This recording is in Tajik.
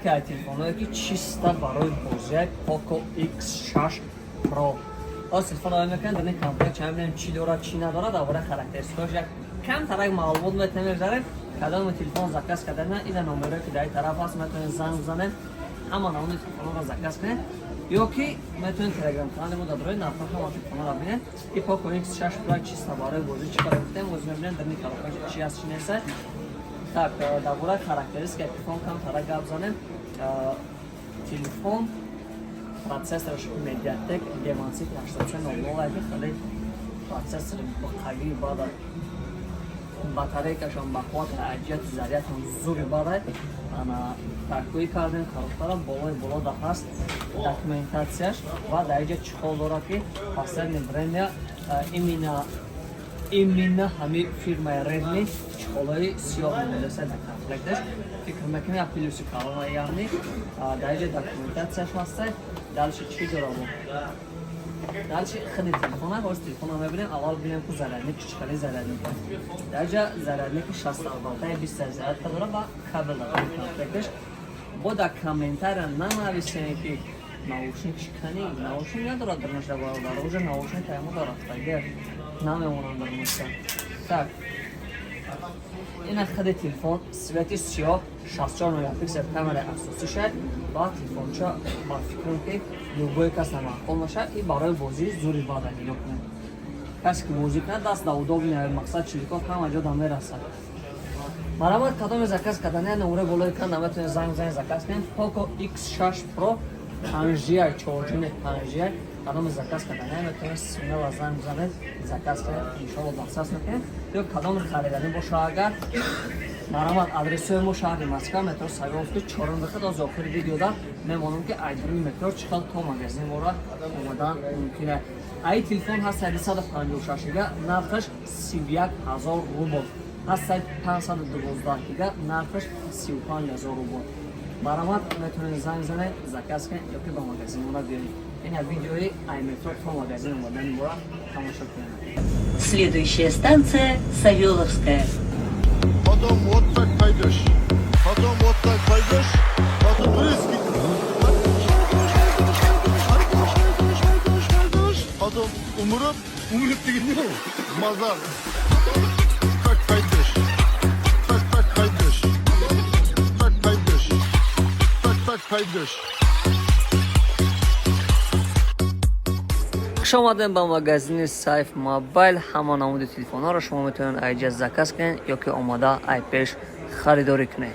Яке телефонҳое, ки чисто барои бозия, Poco X6 Pro. Оз телефон оя мекунем, дар ин комплект чанд бинем, чӣ дорад, чӣ надорад, дар бораи характеристикааш як камтарак маълумот метавонем мегзарем. Кадоме телефон заказ кардана, ина номерое, ки дар ин тараф ҳаст, метавонед занг бизанед, ҳама намуди телефонҳоро заказ кунед ё ки метавонед Телеграм канали мо дар дорои нархҳо ҳама телефонҳоро бинед. И Poco X6 Pro чисто барои бозӣ, чӣ кор гуфтем, оз мебинем, дар ин коробка чӣ аст, чӣ нест. Так, дар бораи характеристикаи телефон камтарак гап занем. Телефон процессораш Mediatek Dimensity 8300, ки хеле процессори қавии бада, батарейкашон бақувват, аҷияти зарядшон зури бада. Ана, такӯӣ кардем коробкара, болои боло да ҳаст документатсияш ва дар инҷа чехол дорад, ки последнее время именно ҳамин фирмаи Redmi чехолҳои сиёҳ мемодаста дар комплекташ. Фикр мекунем, як плюси калона. Яъне дар инҷа документатсияш ҳаста. Дальше чӣ дорам? Дальше худи телефона. Ҳоз телефона мебинем. Аввал бинем, ку зарядник чӣ хеле зарядник. Дар инҷа зарядники 60 вольтаи 20 зарядка дорад ва кабел дорад комплекташ. Бо дар комментария нанависем, ки наушник шиканӣ, наушник надорад дар наша, бародар. Уже наушник ҳамо дарафтагер намемонанд дар наша. Так, ина худи телефон, цвети сиёҳ, 64 мегапиксел камераи асосӣ шад ва телефонча ба фикрам, ки любой кас намаъқул нашад и барои бозӣ зури бада. Нигоҳ кунед, касе ки бозӣ кунад, даст да удобный, мақсад чиликот ҳама ҷо да мерасад. Марҳамат, кадоме заказ кардани, номерои болои экран наметавонед занг занг заказ кунед. Poco X6 Pro 5G, 4G, 5G, кадоме заказ кардани, метавонед смело занг бизанед, заказ кунед, иншоалло дастрас мекунед. Ё кадоме хариданӣ боша агар, марҳамат, адресҳои мо: шаҳри Москва, метро Савёловский, чорум выход. Оз охири видеода мемонам, ки айдруи метро чӣ хел то магазин мора омадан мумкин аст. Аи телефон ҳаст 156 гига, нархаш 31 ҳазор рубл. Ҳаст 512 гига, нархаш 35 ҳазор рубл. Марҳамат, метавонед занг занед, заказ кунед ё ки ба магазин мора биёед. Ин видеои ай метро то магазин омадани мора тамошо кунед. Следующая станция Савеловская. Потом вот так пойдешь. Потом вот так пойдешь. Потом резко. Пойдешь, пойдешь, пойдешь, пойдешь. Потом умрет. Умрет деген не ол? Мазар. Так пойдешь. Так, так пойдешь. Так пойдешь. Так, так пойдешь. Хуш омадем ба магазини Сайф Мобайл. Ҳама намуди телефонҳоро шумо метавонед айҷа заказ кунед ё ки омода ай пеш харидорӣ кунед.